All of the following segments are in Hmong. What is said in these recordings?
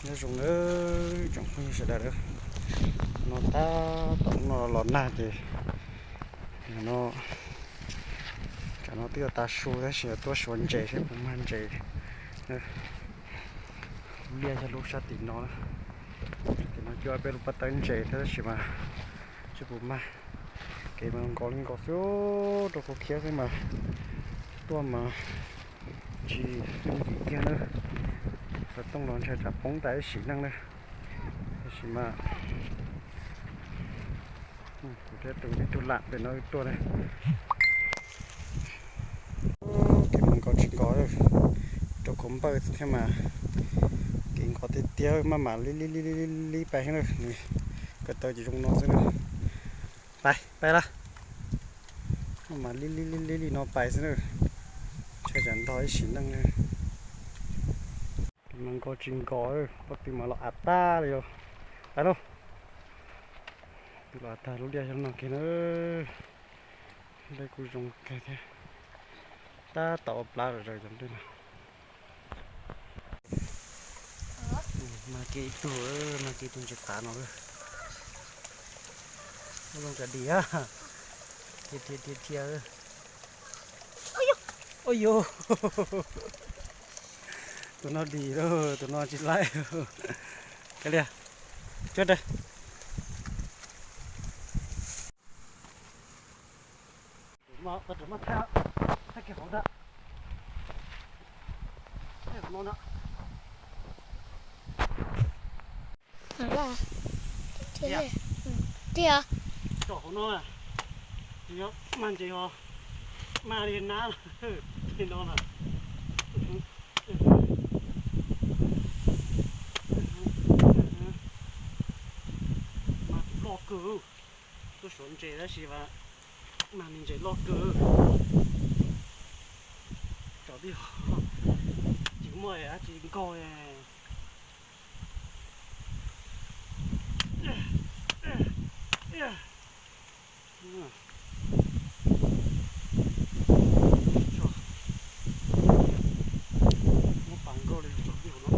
Nyob zoo nawb tsoom phooj ywg sawv daws, no tab tom no los nag ces no, tsam no twb yuav tav su tab sis yuav tuaj suav ntses seb puas mag ntses. Lub liaj yog lub sab tim no, tim no cuab peb lub pob tawb ntses thiab tab sis mas tsis pum mag. Kev mas nkaus li nkaus xwb, rau khov khiab xwb mas tuaj mas tsis yooj yim kiag na. Xov tooj los ntshai tsam poob tas ib sim neej na. Tab sis mas kuv thiab tus ib tug lam pem no tuaj na. Kev mas nkaus tsis nkaus, rau khov npawj thiab mas kev nkaus tiag tiag, maj mam li li li li pais na, nws ko taw ces zoo no xwb na. Pais pais lawm, maj mam li li li li li no pais xwb na, ntshai tsam ntog ib sim neej na. Kev mas nkaus tsis nkaus, pob tw mas los av tag li os. Pais lauj, tw los av tag, lub liaj yog no kiag na. Dej kuj zoo kawg thiab, tab tom ua plab zom zaws cov dej no. Mag kiag ib tug, mag kiag ib tug ntses qav no, zoo cas dim, dhia dhia dhia. Ua yus, tus no dim lauj, tus no tsis laij. Kav liam, cuab rawg. Thaij kiag hauv ntag, thaij hauv no ntag. Tiag, tsom hauv no, tsis yog mag ntses os, mag li nab li no lawm. Mag loj kawg, tuaj suav ntses tab sis mas mag me ntses loj kawg. Tsom tib, tsis muaj dab tsi nkaug. Muab pas nkauj li tsom tib hauv no.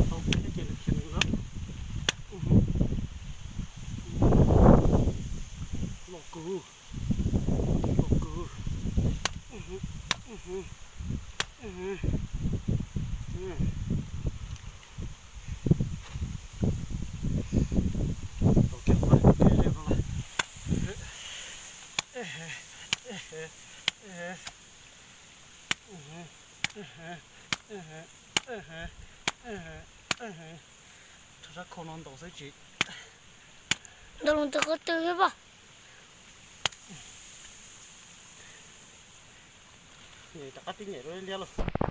Tau thiab ces nws khiav nws lawm. Loj kawg, loj kawg. Tau kiag qhov no. Rho sab khau no ntaus xwb tsis. Ntaus loo ntawm qhov twg thiab pom? Rov qab tib nyem rau liab lauj.